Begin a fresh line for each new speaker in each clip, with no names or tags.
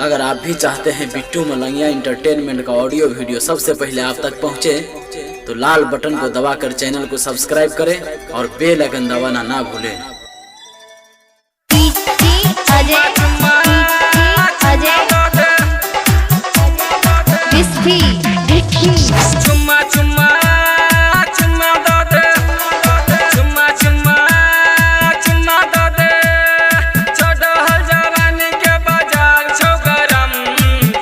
अगर आप भी चाहते हैं बिट्टू मलंगिया इंटरटेनमेंट का ऑडियो वीडियो सबसे पहले आप तक पहुंचे, तो लाल बटन को दबाकर चैनल को सब्सक्राइब करें और बेल आइकन दबाना ना भूलें।
DJ Ajay, DJ Ajay, Bisfi, Bisfi.
चुम्मा चुम्मा चुम्मा दऽ दे, चुम्मा चुम्मा चुम्मा दऽ दे। चढ़ल जवानी के बाजार छौ गरम।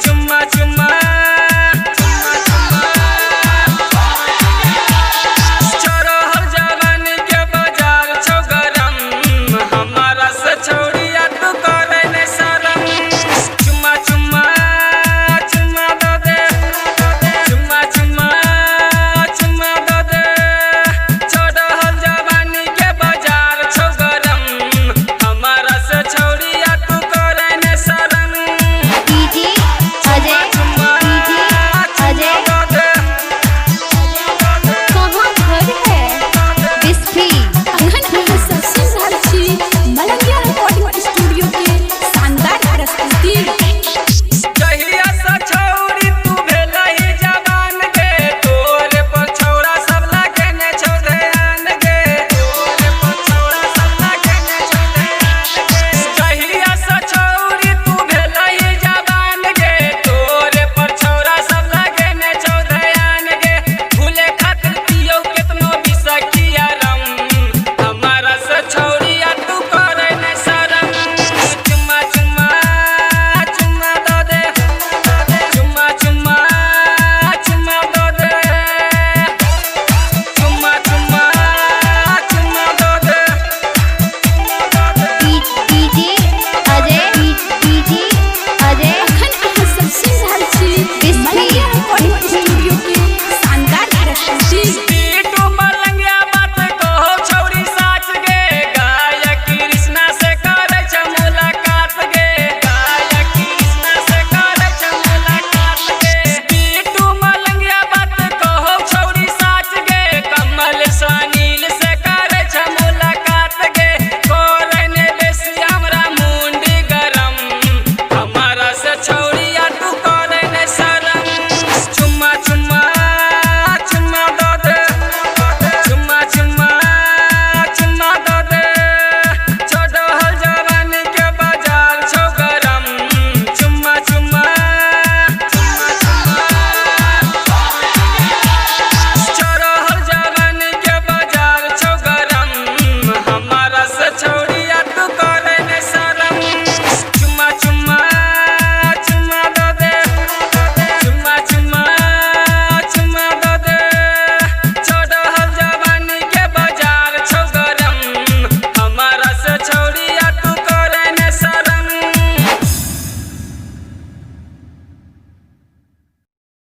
चुम्मा चुम्मा चुम्मा चुम्मा, चढ़ल जवानी के बाजार छौ गरम। हमारा से छौड़िया तू करे नै शरम। चुम्मा चुम्मा चुम्मा दऽ दे, चुम्मा चुम्मा चुम्मा दऽ दे। चढ़ल जवानी के बाजार छौ गरम। हमारा से छौड़िया तू करे नै शरम।
डीजे अजय, डीजे अजय, कहाँ घर है? बिस्फी।
अखन अहाँ सब सुनि रहल छी मलंगिया रिकॉर्डिंग स्टूडियो के शानदार प्रस्तुति।